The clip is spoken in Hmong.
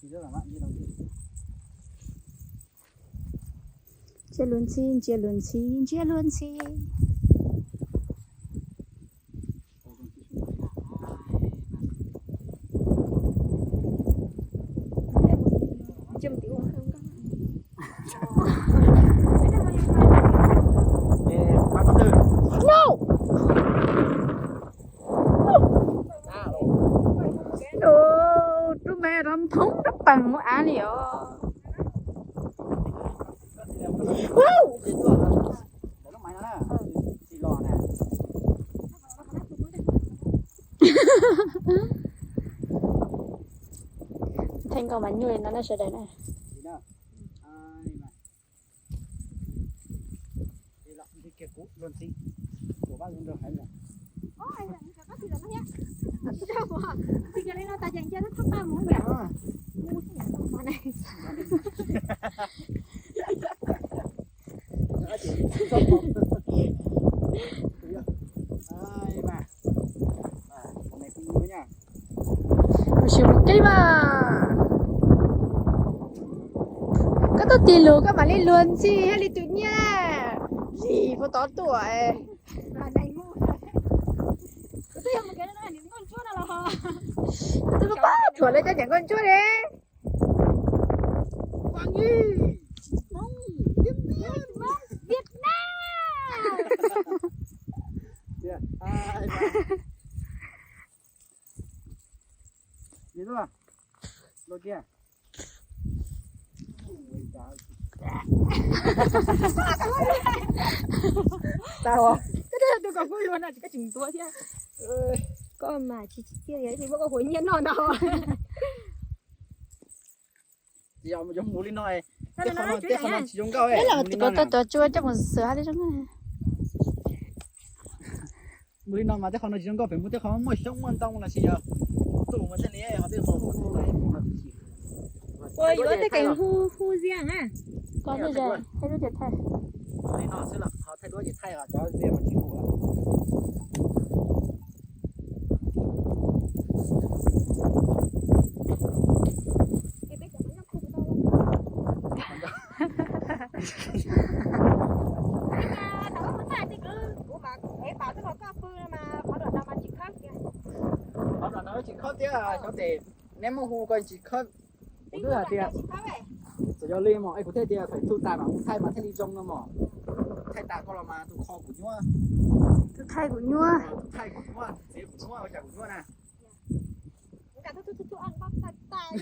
Ntsia luag ntxhi, ntsia luag ntxhi, ntsia luag ntxhi. Rub me rov nphoob rab pees mus av li os. Theej nkauj mas nyuaj li no na sawv daws na. Sim mus kev mas. Koj tuaj tig lus koj mam li luag ntxhi thiaj li tus nyiaj. Lim puas tod tuaj. Twb pab thuam li cov niam nkauj ntsuab li. Koj mas tsis tsis tiag, muab koj huav nyiaj noj ntag. Mus li no, tej qhov no tsis zoo nkauj. Mus li no cov tsua coj mus xwm hab li zoo. Mus li no mas tej qhov no tsis zoo nkauj, pem mus tej qhov muaj xyoob muaj ntoo los sis yog tus mas thiaj li ho tej qhov. Ua yuav tej kev hu hu ziag na. Koj thaij, thaij lub ces thaij. Li no xwb los ho thaij duab ces thaij os, cov ziag mas tsis hu. Qhov no tsis khawb thiab, xyov tes neb muab hu ko tsis khawb. Kuv twb hais tias txawm yog li mas es kuv thiaj tias thaum tu tas mas mus thaij mas thiaj li zoo no mas. Thaij tas koj los mas tus kho kuv nyuaj. Tus thaij kuv nyuaj. Tus thaij kuv nyuaj, tus txiav kuv nyuaj, ua cas kuv nyuaj na.